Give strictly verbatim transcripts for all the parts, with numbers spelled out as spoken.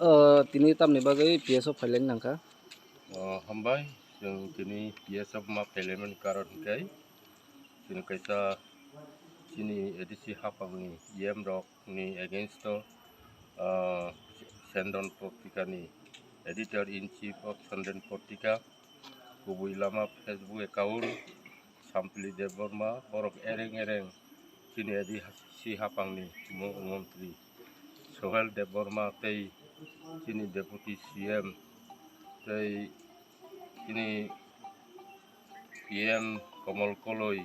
O, tini tamni bagwi P S o phailai nangkha? O, hambai, chwng tini P S o ma phailaimani karon hwnkhe, chini kaisa chini A D C haphangni E M rokni against o, o, Sendon Potrikani editor in chief of Sendon Potrika, kubui lama Facebook account, Sampli Debbarma, borok ereng ereng chini A D C haphangni mo-, montri Sohel Debbarma tei chini deputy C M tei chini P M Komol Koloi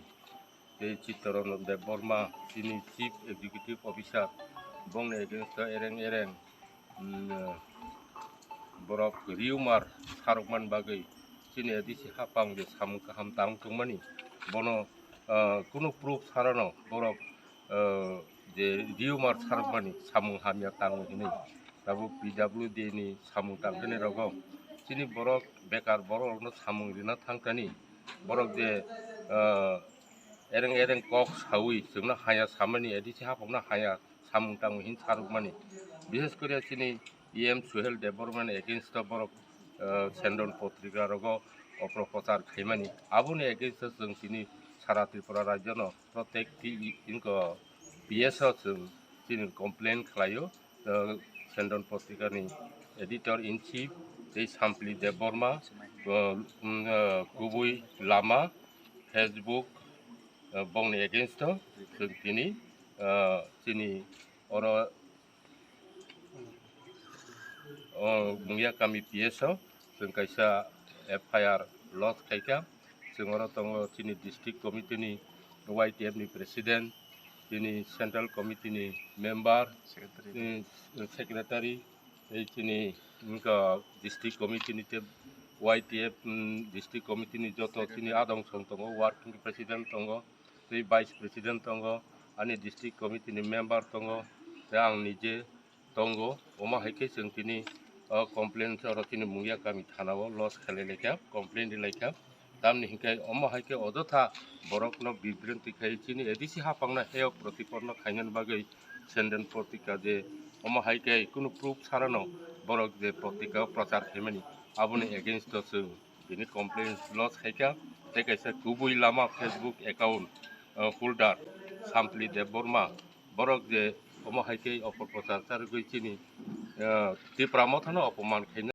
tei Chittaranjan Debbarma chini chief executive officer, bongni against o ereng ereng, mm, borok rumor sarokmani bagwi chini A D C haphang je samung kaham tang tongmani, bono, ah, kunu proof sarano borok, ah, je rumor sarokmani samung hamya tango hinwi tabuk P W D ni samung tangkani rogo chini borok bekar borok rokno samung rina thangkani borok je, ah, ereng ereng kok sawi chwngno haya samani A D C haphangno haya samung tangwi hin sarokmani. Bishes kore chini E M Suhel Debbarmani against o borok, ah, Sendon Potrika rogo opropochar khaimani. Aboni against o chwng tini sara Tripura rajyono protek ti inko P S o chwng chini complain khlaio, ah, Sendon Potrikani editor in chief tei Sampli Debbarma, ah, mm, ah, kubui lama Facebook, ah, bongni against o chwng tini, ah, chini oro, o, Mungia kami P S o chwng kaisa F I R lodge khaikha. Chwng oro tongo chini district committee ni Y T F ni president, chini central committee ni member, chini secretary, tei chini wngkha district committee ni tei Y T F, mm, district committee ni joto chini adong song tongo, working president tongo, tei vice president tongo, ani district committee ni member tongo, tei ang nije tongo. Omo hai khe chwng tini o complaint oro chini Mungia kami thana o lodge khlai laikha, complaint ri laikha. Tamni hinkhe omo hai khe ojotha borokno bibrinti khai chini A D C haphangno heyo protiporno khainani bagwi Sendon Potrika je omo hai khe kunu proof sarano borok je potrika o prochar khaimani, aboni against o chwng bini complaint lodge khaikha. Tei kaisa kubui lama Facebook account, uh, holder Sampli Debbarma, borok je omo hai khe opropochar charwgwi chini, uh, Tipra Mothano opoman khainai.